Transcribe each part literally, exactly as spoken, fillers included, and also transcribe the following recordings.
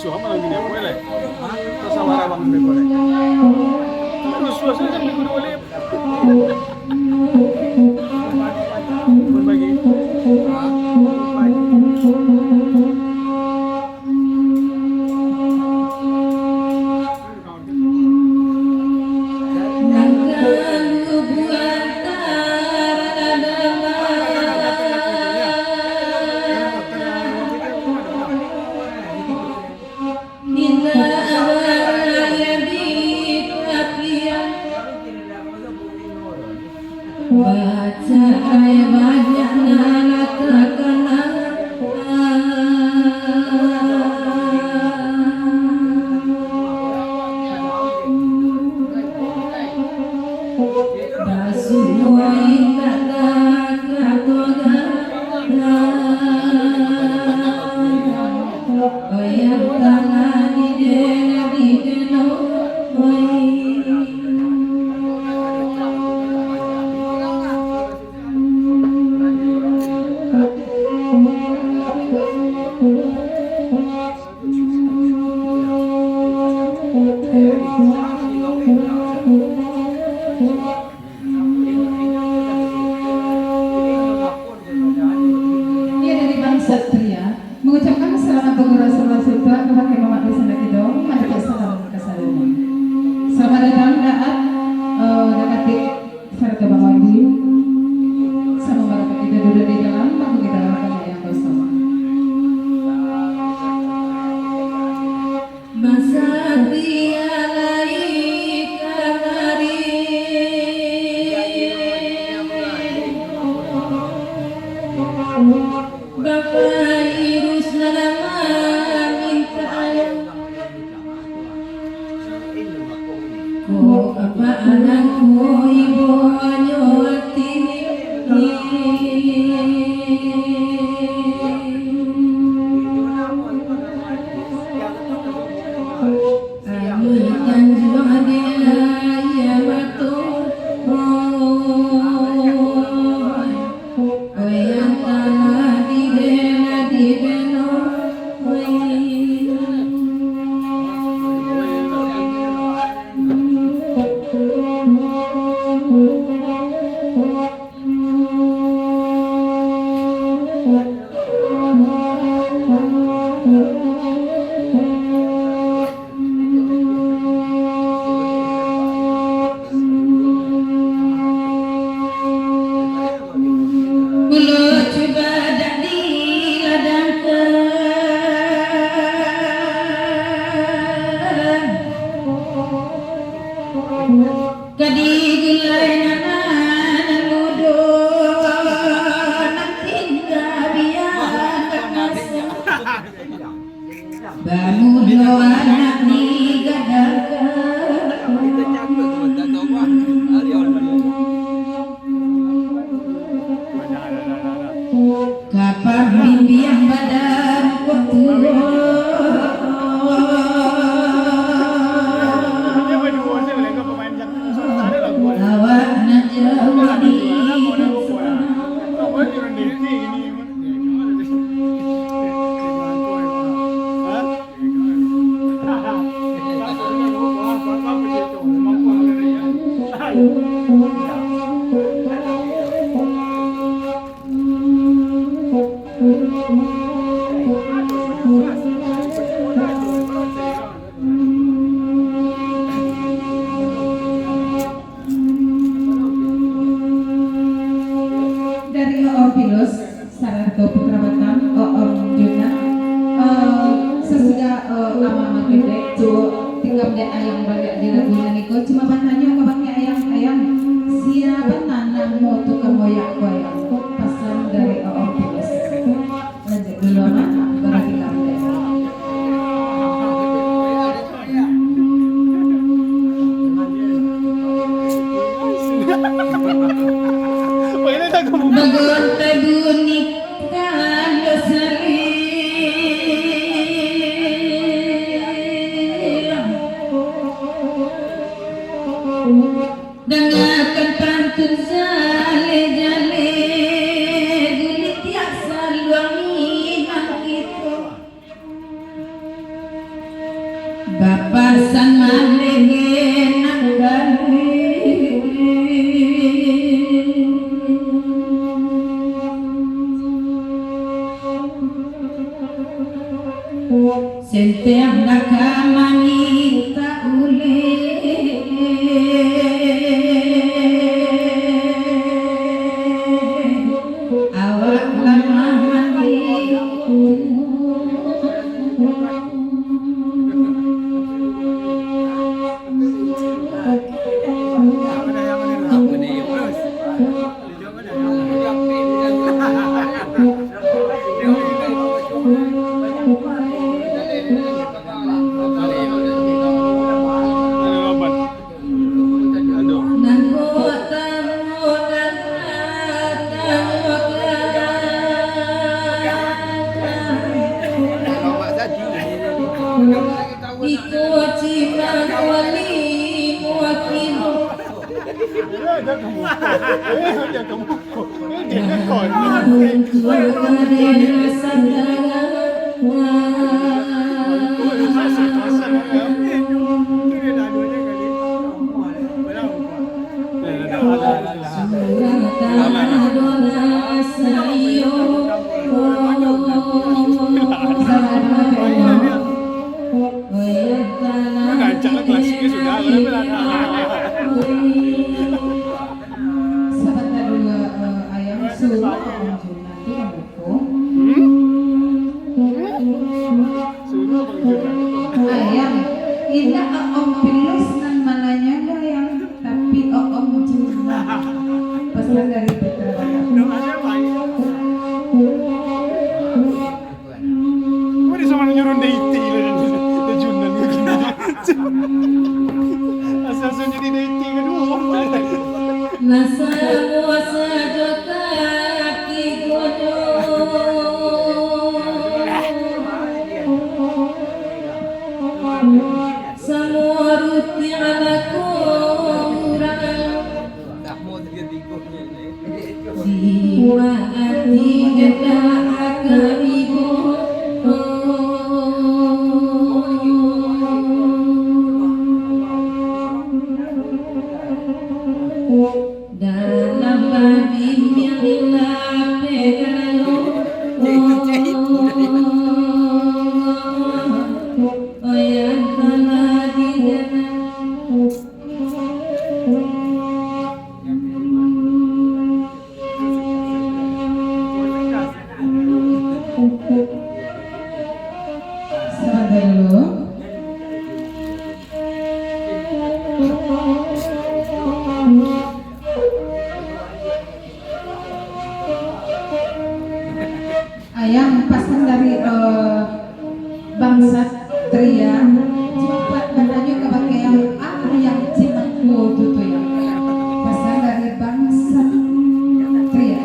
Yo, aman lagi ni, boleh. Hah? Terus awak abang boleh, boleh. Terus, terus, terus, sampai kudu boleh. Berbagi. Hah? Berbagi. Baca banyak nan takana. Basuo indak takatoga. Bayang tangan di dena di deno. Iya, dari Bang Satria mengucapkan selamat berguru, selamat sejahtera kepada Mamak di sana kita, mantap salam kasalaman. Selamat datang, Daat, eh, Dakatik, sarato Bang Wandi. Sama-sama kita duduk di dalam, bangku kita dalam keadaan yang bersama. Basatria lai kamari, bapairus nan mamintak. Ko apak anak ko ibo nyo ati. Anu tanjuang adalah iya batul. Oi, antara di dena di deno, oi. Pulo cubadak diladangkan, ka digulai nan mudo, nan tingga biak nan masa. Bamulo anak digadangkan. Ka pambimbiang badan kutuo. Awak nan jauah di sana. Dari Oom Pilus, sarato Putra Batam, Oom Juna, eh, sasudah, eh, ama-ama ketek, cubo tingga dek ayang baliak di lagu nan iko, cuma batanyo kabake ayang, "Ayang, sia bana namo tukang oyak ko, ayang?" Pasan dari Oom Pilus. Lanjut dulu, Mak. Baru kita mulai. Bagontai bunyi kando saling. Dangakan pantun jaleh-jaleh. Senteh nak ka mamintak uleh, awak lamah mandi. Iko cimang wali muakin. Eh, jangan kamu. Eh, jangan kamu. Eh, jangan kau. Rancak lah klasik sudah, kenapa lah? Sabanta dulu, eh, ayang, suruah Om Jun nanti mambuko. Ayang, indak Om Pilus nan mananyo, ayang, tapi Om Jun. Pasan dari Putra. Kok di sana nyuruh dating lah, dating Junan gitu. Asa-asa jadi dating kedua. Nasa muasa jota tigo nyo. Samo ruti anakku urang. Di ma ati gendak ka ibo. Dalam babimbiang lapeh galo. Yang telah digenang. Sabanta dulu. Ayang, pasan dari, eh, Bang Satria, cubo batanyo kabake Ayang, ah, Ayang Cimangku tu, tu, Yang. Pasan dari Bang Satria.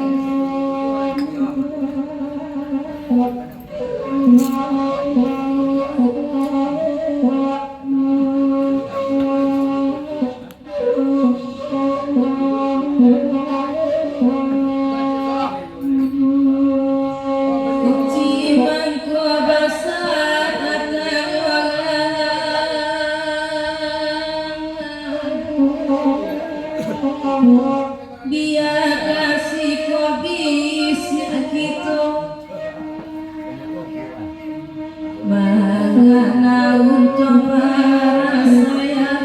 Biar kasih kau bisiak kito. Mangana untuak parasaian.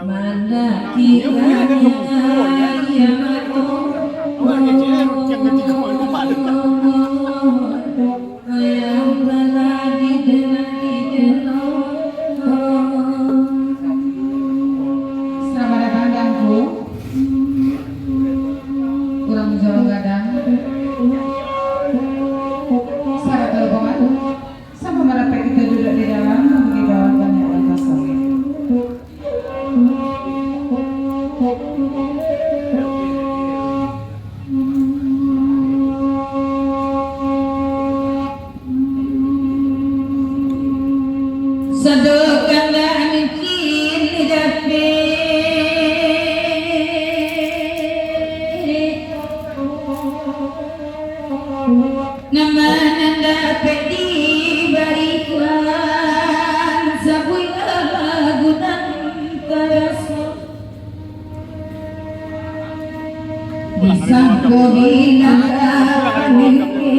Mana kita yang ia mato. Selamat datang, Angku. Urang Jolo Gadang. Sarato rombongan. Samo marapek kito duduak di dalam, di dalam banyak yang kosong. Manandapek dibarikan sabuah lagu nan taraso. Disangko bilang ka pamikir.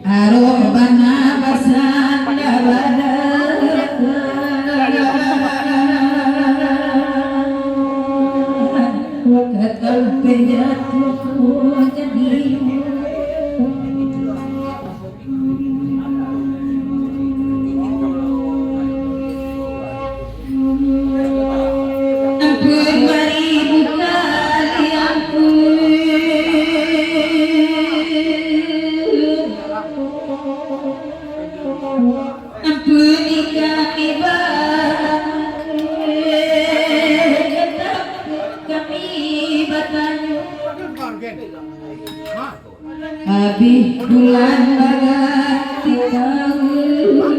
Arok bana basanda badan, ka tampek jatuah jadi. Ampun baribu kali ampun. Ampuni kami, Bang. Kami batanyo. Abih bulan baganti taun.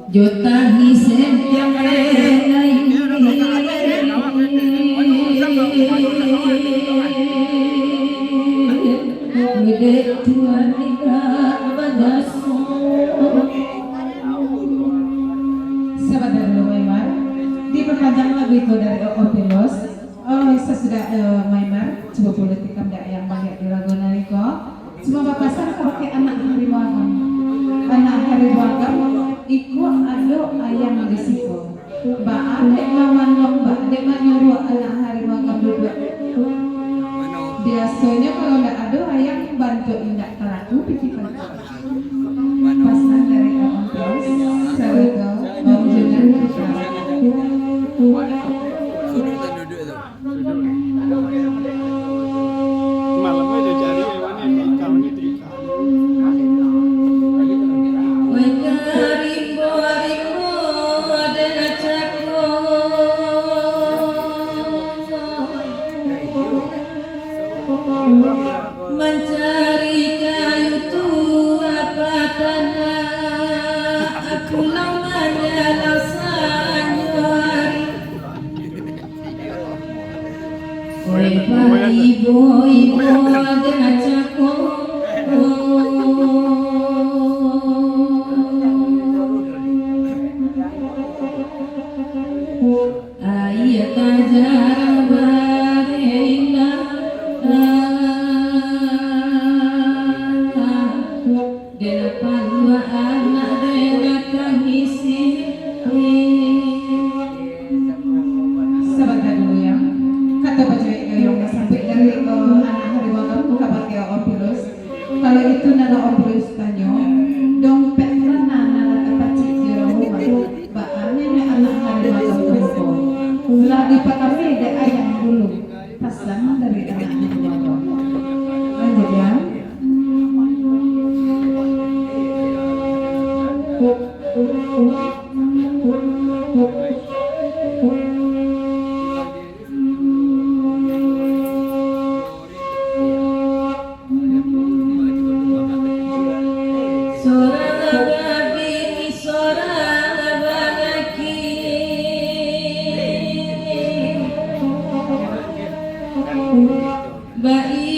Jo tangih sentiang renai. Dek Tuhan indak badaso. Sabanta dulu, Maimar. Diperpanjang lagu itu dari Opilos. Oh, sasudah, eh, Maimar, cubo pulo tikam dek ayang baliak di lagu nan iko. Cuma bapasan kabake anak harimau agam. Anak harimau agam, iko ado ayang di siko. Baa dek mamanuang, baa dek manyuruah anak harimau agam duduak. Biasonyo kalau ndak ado ayang, bantuak indak talaku pikir. Pasan dari Abang Pros, sarugo Bang Junan. Malam aja cari hewan ini, kau ini tiga. Mancari kayu tuah patana, pulang manyalau sanyo ari. Oi, baibo-ibo dek cako. Aia tajarah barela, dek paluah anak, dek tangisi. Sabanta dulu, Yang. Kato pacuek gayuang nan sampai dari, eh, anak harimau agam kabake Opilos. Kalau itu nan Opilos tanyo, dompet mana nan lah tapacik di rumah? Baa nyo anak harimau agam tu? Lah dipakami dek ayang dulu. Pasan dari anak harimau agam. Lanjut, Yang. Sorang babini, sorang balaki. Bai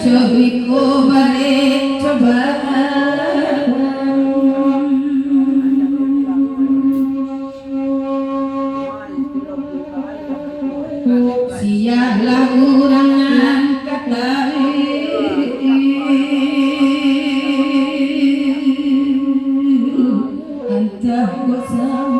Sabiko barek cobaan. Sialah urang nan ka tahu, antah kok sa-